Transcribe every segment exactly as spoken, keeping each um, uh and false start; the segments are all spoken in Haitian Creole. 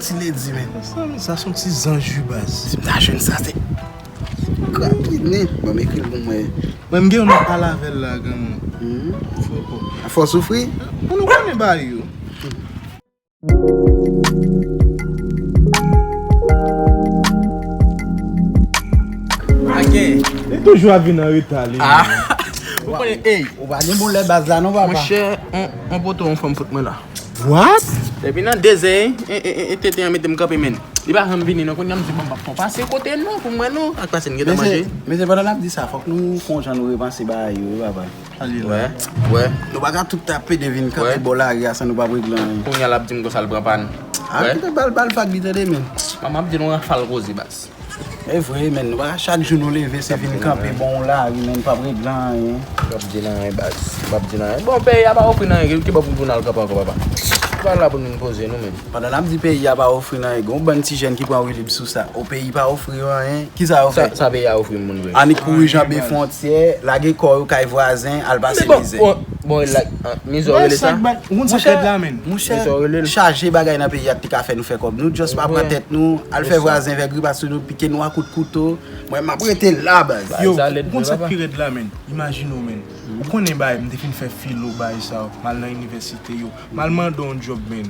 Ti ledi, men. Sa, sa se yon ti zanj wi, baz. Si m ta jwenn sa, se krapinnen. Bon, m ekri l pou mwen. Mwen, m gen yon nòt pale avè l la, granmoun. Mhm. Fò, fò. Fò soufri? Bon, nou konnen bagay yo. Li toujou ap vin an reta, li. Ah. Ou konnen, ey. Ou pa gen bon lè baz la, non, papa? Monchè, on, on poto, on fanm fout mwen la. What? Depi nan de zè, e, e, e, e, tete an mete m kanpe, men. Li pa janm vini, non, kounye a m di, bon, m p ap fè yon pase kote, non, pou mwen, non. Ak pase n gentan manje. Mesye, mesye, pandan n ap di sa, fòk nou fè yon jan nou repanse bagay yo, wi, papa. Wè, wè. Nou pa ka tout tape de vin kanpe bò lari a san nou pa regle anyen. Kounye a l ap di m konsa l pran pa n. Ah, kite bal, bal vag li tande, men. Manman ap di nou rafal koze, baz. E vre, men, nou pa ka chak jou nou leve, se vin kanpe bò yon lari, men, pa regle anyen. M p ap di n anyen, baz. M p ap di n anyen. Bon, peyi a pa ofri n anyen, ki bò pou nou al kanpe ankò, papa? Nou pa la pou nou poze nou, men. Pandan n ap di peyi a pa ofri n anyen, gen yon bann ti jèn ki pran wi lib sou sa. O, peyi pa ofri yo anyen, kisa yo fè? Sa, sa peyi a ofri moun vre? Annik kouri janbe fwontyè, lage kò yo kay vwazen, al pase mizè. Bon, bon, la, ah, mizè w rele sa? Ou konn sa k rèd la, men. Monchè, chaje bagay nan peyi a ki te ka fè nou fè kòb. Nou just pa pran tèt nou, al fè vwazen vègri, pase nou, pike nou a kout kouto. Mwen, m ap rete la, baz. Yo, ou konn sa k pi rèd la, men. Imajine w, men. Ou konnen bagay, m te fin fè filo, bagay sa yo. M al nan inivèsite yo. M al mande yon djòb, men.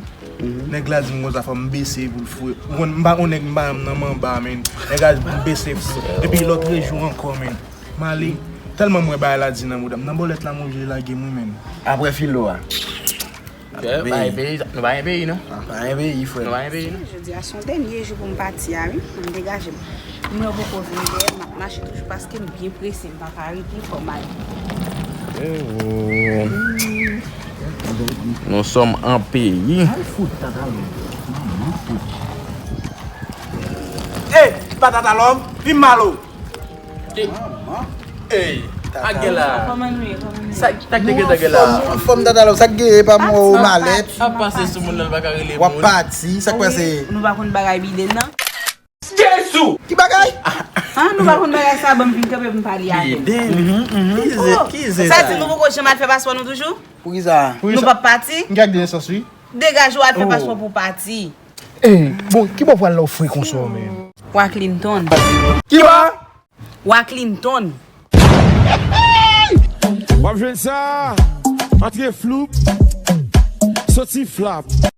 Nèg la di m konsa fò m bese pou l fre. Ou konn, m pa yon nèg, m pa janm nan manba, men. Nèg la di m bese fre. Epi lòt rejou ankò, men. M ale. Tèlman m wè bagay la di nan mouda m. Nan bòlèt la m oblije lage m wi, men. Apre filo a. Frè, nou pa gen peyi, nou pa gen peyi, non. Pa gen peyi, frè. Nou pa gen peyi, non. Jodi a se yon dènye jou pou m pati a, wi. Pou m degaje m. M wè w poko vini dèyè m, m ap mache toujou paske m byen prese, m pa ka rete, fò m ale. Nous sommes en pays. Al fout, tata lòm. Manman fout. Ey, pa tata lòm, vin malo. Ey, a gè la. Sa, sa k te gentan gen la? Anfòm, tata lòm, sa k gen, pa mwen, ou malèt. Ap pase sou moun nan, l pa ka rele moun. W ap pati, sa k pase? Nou pa konn bagay biden nan. Jezi! Ki bagay? Ah, nou pa konn bagay sa, ban m vin kanpe pou m pale avè l. Biden? Ki zen, ki zen sa? Sa di nou poko janm al fè paspò nou toujou? Poukisa? Nou p ap pati? M gen ak de nesans, wi. Degaje w al fè paspò pou w pati. Ey, bon, ki bò w pral la w fre konsa, men? Wa Clinton. Ki wa? Wa Clinton. W ap jwenn sa, antre floup, soti flap.